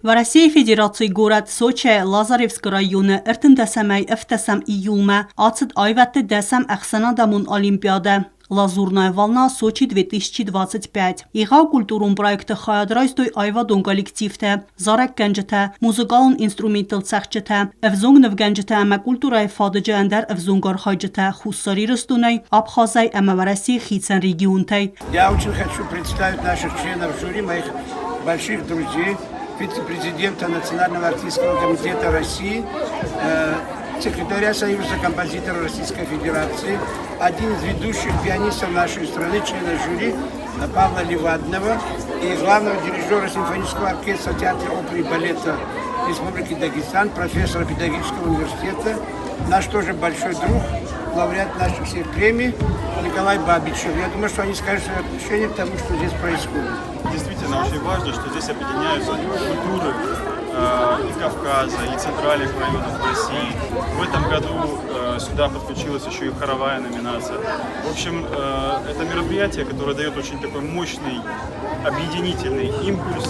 Уӕрӕсейы Федерацийы горӕт Сочӕйы Лазаревскы районы ӕртындӕсӕмӕй ӕвддӕсӕм июлмӕ ацыд аивӕдты дӕсӕм ӕхсӕнадӕмон олимпиадӕ «Лазурная волна Сочи-2025». Егъау культурон проекты хайад райстой аивадон коллективтӕ, зарӕггӕнджытӕ, музыкалон инструменттыл цӕгъдджытӕ, ӕвзонг нывгӕнджытӕ ӕмӕ культурӕйы фадыджы ӕндӕр ӕвзонг архайджытӕ Хуссар Ирыстонӕй, Абхазӕй ӕмӕ Уӕрӕсейы хицӕн регионтӕй. Я очень хочу представить наших членов жюри, моих больших друзей, вице-президента Национального артистского комитета России, секретаря Союза композиторов Российской Федерации, один из ведущих пианистов нашей страны, члена жюри Павла Левадного и главного дирижера симфонического оркестра театра оперы и балета Республики Дагестан, профессора педагогического университета, наш тоже большой друг, лауреат наших всех премий Николай Бабичев. Я думаю, что они скажут свое отношение к тому, что здесь происходит. Действительно очень важно, что здесь объединяются культуры и Кавказа, и центральных районов России. В этом году сюда подключилась еще и хоровая номинация. В общем, это мероприятие, которое дает очень такой мощный объединительный импульс,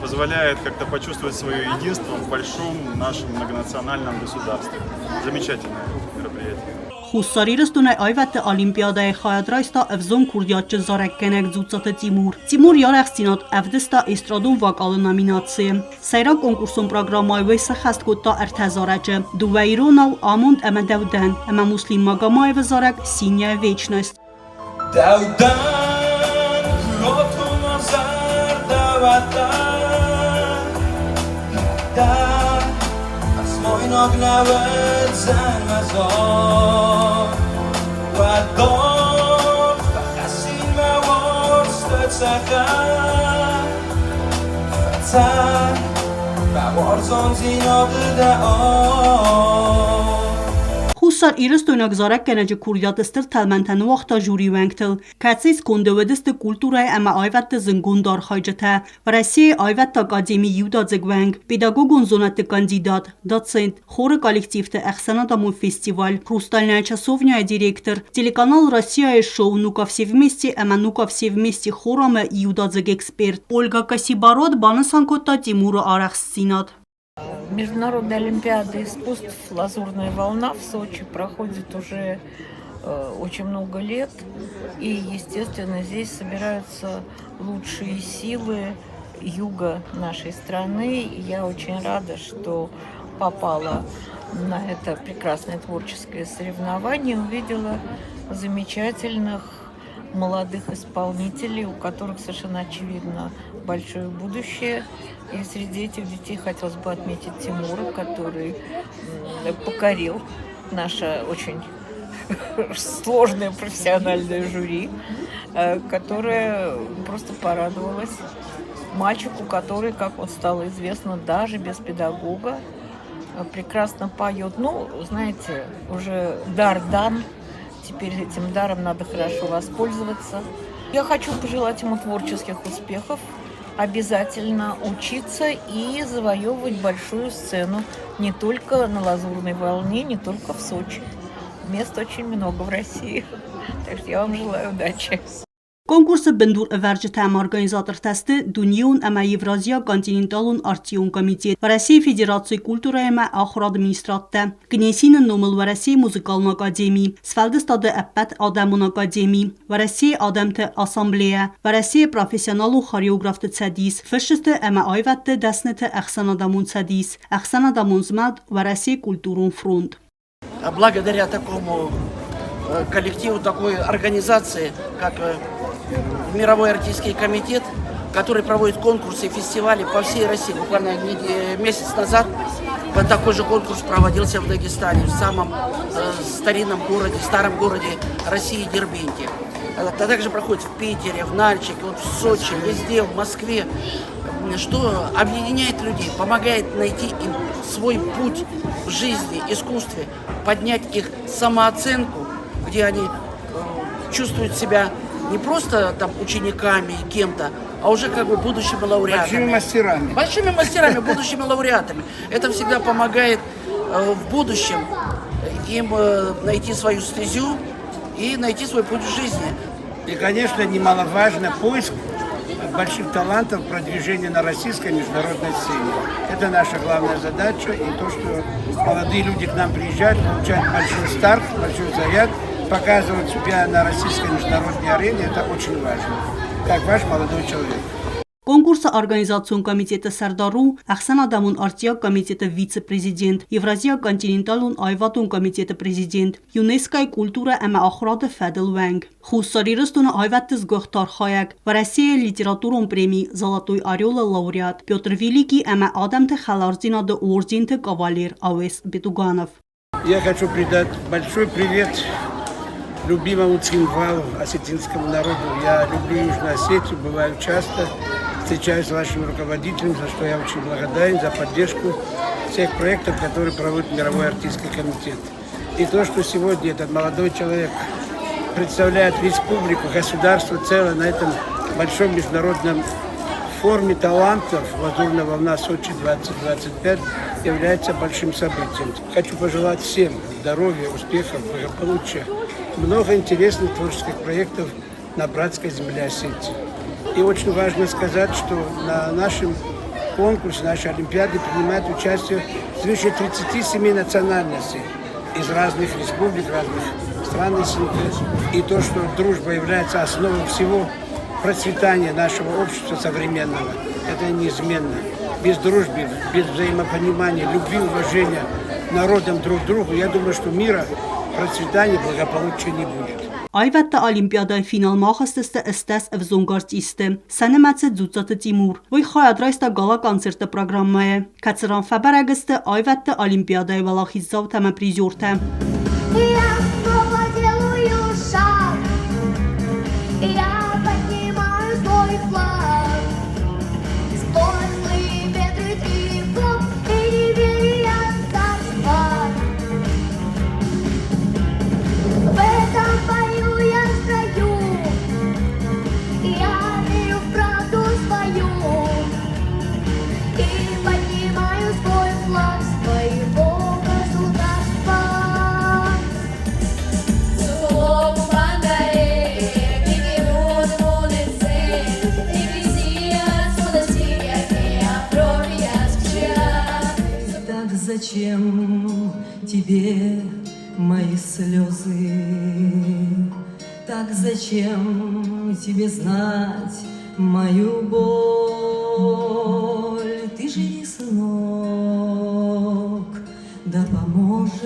позволяет как-то почувствовать свое единство в большом нашем многонациональном государстве. Замечательное мероприятие. Хуссар Ирыстонӕй аивӕдты олимпиадӕйы хайад райста ӕвзонг курдиатджын зарӕггӕнӕг Дзуццаты Тимур. Тимур йӕ арӕхстдзинад ӕвдыста эстрадон вокалы номинацийы. Сӕйраг конкурсон программӕйы уый сӕххӕст кодта ӕртӕ зарӕджы: дыууӕ иронау «Амонд ӕмӕ Дӕудӕн» ӕмӕ Муслим Магомаевы зарӕг «Синяя вечность». Дӕудӕн куыротон зӕрдӕвӕрдта, Дӕ ӕфсмойнаг нӕ уыдзӕн мӕ зонд. Уӕддон фӕхӕссин мӕ уарзты цӕхӕр, Фӕцӕр мӕ уарзондзинады дӕ Хуссар Ирыстойнаг зарӕггӕнӕджы курдиаты стыр тӕлмӕнтӕ ныуагъта жюрийы уӕнгтыл, кӕцыйы сконды уыдысты культурӕйы ӕмӕ аивӕдты зындгонд архайджытӕ, Уӕрӕсейы аивӕдты академийы иудадзыг уӕнг, педагогон зонӕдты кандидат, доцент, хоры коллективты ӕхсӕнадӕмон фестиваль «Хрустальная часовня»-йы директор, телеканал «Россия-йы шоу «Ну-ка все вместе» ӕмӕ «Ну-ка все вместе» хорамы иудадзыг эксперт Ольга Косибород банысан кодта Тимуры арӕхстдзинад. Международная олимпиада искусств «Лазурная волна» в Сочи проходит уже очень много лет. И, естественно, здесь собираются лучшие силы юга нашей страны. И я очень рада, что попала на это прекрасное творческое соревнование, увидела замечательных молодых исполнителей, у которых совершенно очевидно большое будущее. И среди этих детей хотелось бы отметить Тимура, который покорил наше очень сложное профессиональное жюри, которое просто порадовалось мальчику, который, как вот стало известно, даже без педагога прекрасно поет. Ну, знаете, уже дар дан, теперь этим даром надо хорошо воспользоваться. Я хочу пожелать ему творческих успехов, обязательно учиться и завоевывать большую сцену не только на Лазурной волне, не только в Сочи. Мест очень много в России. Так что я вам желаю удачи. Конкурсы бындур ӕвӕрджытӕ ӕмӕ организатортӕ сты Дунеон ӕмӕ Евразийаг континенталон артион комитет, Уӕрӕсейы Федерацийы культурӕ ӕмӕ ахуырады министрадтӕ, Гнесины номыл Уӕрӕсейы музыкалон академи, Сфӕлдыстады ӕппӕт адӕмон академи, Уӕрӕсейы адӕмты ассамблея, Уӕрӕсейы профессионалон хореографты цӕдис, фысджыты ӕмӕ аивӕдты дӕсныты ӕхсӕнадӕмон цӕдис, ӕхсӕнадӕмон змӕлд Уӕрӕсейы культурон фронт. Благодаря такому коллективу, такой организации, как Мировой артистский комитет, который проводит конкурсы и фестивали по всей России. Буквально месяц назад такой же конкурс проводился в Дагестане, в самом старинном городе, старом городе России Дербенте. А также проходит в Питере, в Нальчике, вот в Сочи, везде, в Москве, что объединяет людей, помогает найти им свой путь в жизни, искусстве, поднять их самооценку, где они чувствуют себя не просто там учениками и кем-то, а уже как бы будущими лауреатами. Большими мастерами. Большими мастерами, будущими лауреатами. Это всегда помогает в будущем им найти свою стезю и найти свой путь в жизни. И, конечно, немаловажно поиск больших талантов продвижения на российской международной сцене. Это наша главная задача. И то, что молодые люди к нам приезжают, получают большой старт, большой заряд, показывают себя на российской международной арене, это очень важно. Как ваш молодой человек. Конкурсы организацион комитеты сӕрдар у Ӕхсӕнадӕмон артиаг комитеты вице-президент, Евразийаг континенталон аивадон комитеты президент, ЮНЕСКО-йы культурӕ ӕмӕ ахуырады фӕдыл уӕнг, Хуссар Ирыстоны аивӕдты сгуыхт архайӕг, Уӕрӕсейы литературон преми «Золотой орел»-ы лауреат Петр Великий ӕмӕ Адӕмты хӕлардзинады орденты кавалер Ауес Бетуганов. Я хочу передать большой привет любимому Цхинвалу, осетинскому народу. Я люблю Южную Осетию, бываю часто, встречаюсь с вашим руководителем, за что я очень благодарен, за поддержку всех проектов, которые проводит Мировой артистский комитет. И то, что сегодня этот молодой человек представляет республику, государство целое на этом большом международном форуме талантов «Лазурная волна Сочи-2025» является большим событием. Хочу пожелать всем здоровья, успехов, благополучия, много интересных творческих проектов на братской земле Осетии. И очень важно сказать, что на нашем конкурсе, нашей Олимпиаде принимает участие свыше 37 национальностей из разных республик, разных стран СНГ. И то, что дружба является основой всего процветания нашего общества современного, это неизменно. Без дружбы, без взаимопонимания, любви, уважения народам друг к другу, я думаю, что мира, процветания, благополучия не будет. Аивӕдты олимпиадӕйы финалмӕ ахызтысты 18 ӕвзонг артисты, сӕ нымӕцы Дзуццаты Тимур. Уый хайад райста гала-концерты программӕйы, кӕцыран фӕбӕрӕг сты аивӕдты олимпиадӕйы уӕлахиздзаутӕ ӕмӕ призертӕ. Я снова делаю шаг, я поднимаю свой флаг. Сквозь злые ветры тревог и неверия царства. В этом бою я в строю, я верю в правду свою и поднимаю свой флаг своего государства. Так зачем тебе мои слезы? Так зачем тебе знать мою боль? Ты живи, сынок, да поможет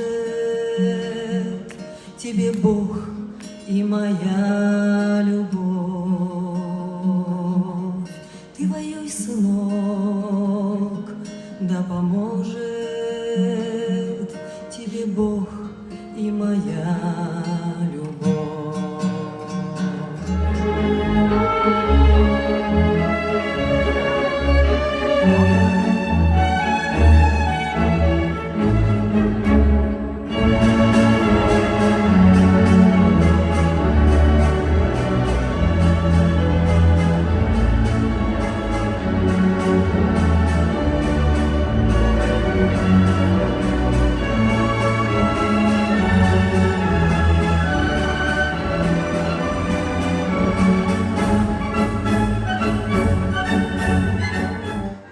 тебе Бог и моя любовь. Ты воюй, сынок, да поможет тебе Бог и моя любовь.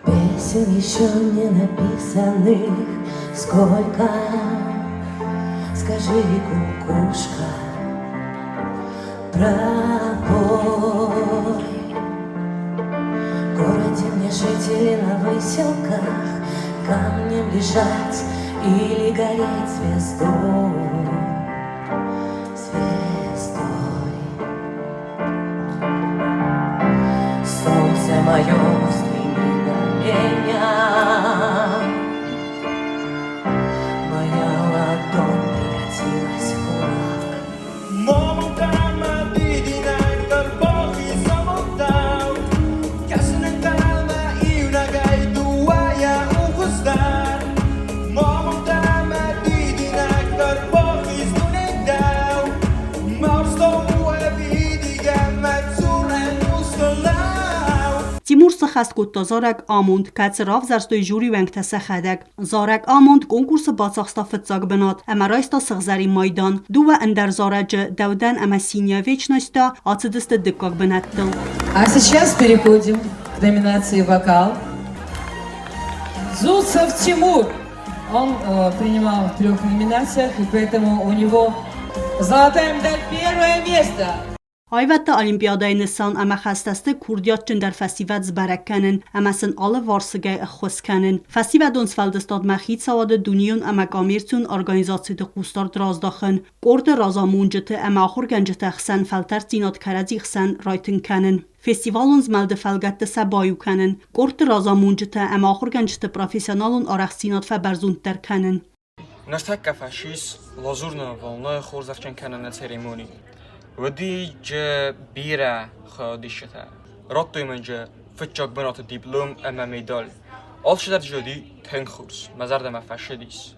Песен еще не написанных сколько, скажи, кукушка, пропой. В городе мне жить или на выселках, камнем лежать или гореть звездой, звездой. Солнце мое, взгляни на меня, моя ладонь превратилась в кулак. Тимур сыххӕст кодта зарӕг Амонд, кӕцы равзӕрстой жюри уӕнгтӕ сӕхӕдӕг. Зарӕг Амонд конкурсы бацахста фыццаг бынат ӕмӕ райста сыгъзӕрин майдан. Дыууӕ ӕндӕр зарӕджы Дӕудӕн ӕмӕ Синяя вечность та ацыдысты дыккаг бынӕттыл. А сейчас переходим к номинации «Вокал». Зуцев Тимур. Он принимал в трех номинациях, и поэтому у него золотая медаль первое место. Аивӕдты олимпиадӕйы нысан ӕмӕ хӕстӕ сты курдиатджындӕр фӕсивӕд сбӕрӕг кӕнын ӕмӕ сын алыварсыгӕй ӕххуыс кӕнын, фӕсивӕдон сфӕлдыстадмӕ хицауады дунейон ӕмӕ коммерцион организациты хъусдард раздахын, къорды разамонджыты ӕмӕ ахуыргӕнджыты хсӕн фӕлтӕрддзинад кӕрӕдзи хсӕн райтынг кӕнын, фестивалон змӕлды фӕлгӕтты сӕ баиу кӕнын, къордты разамонджытӕ ӕмӕ ахуыргӕнджыты профессионалон арӕхстдзинад фӕбӕрзонддӕр кӕнын. Ныртӕккӕ фӕцис Лазурная волна хорзӕхджын кӕныны церемони. Уыди дзы бирӕ хайадисджытӕ. Радтой мын дзы фыццаг бынаты диплом ӕмӕ медаль. Алцыдӕр дзы уыди тынг хорз, мӕ зӕрдӕмӕ фӕцыдис.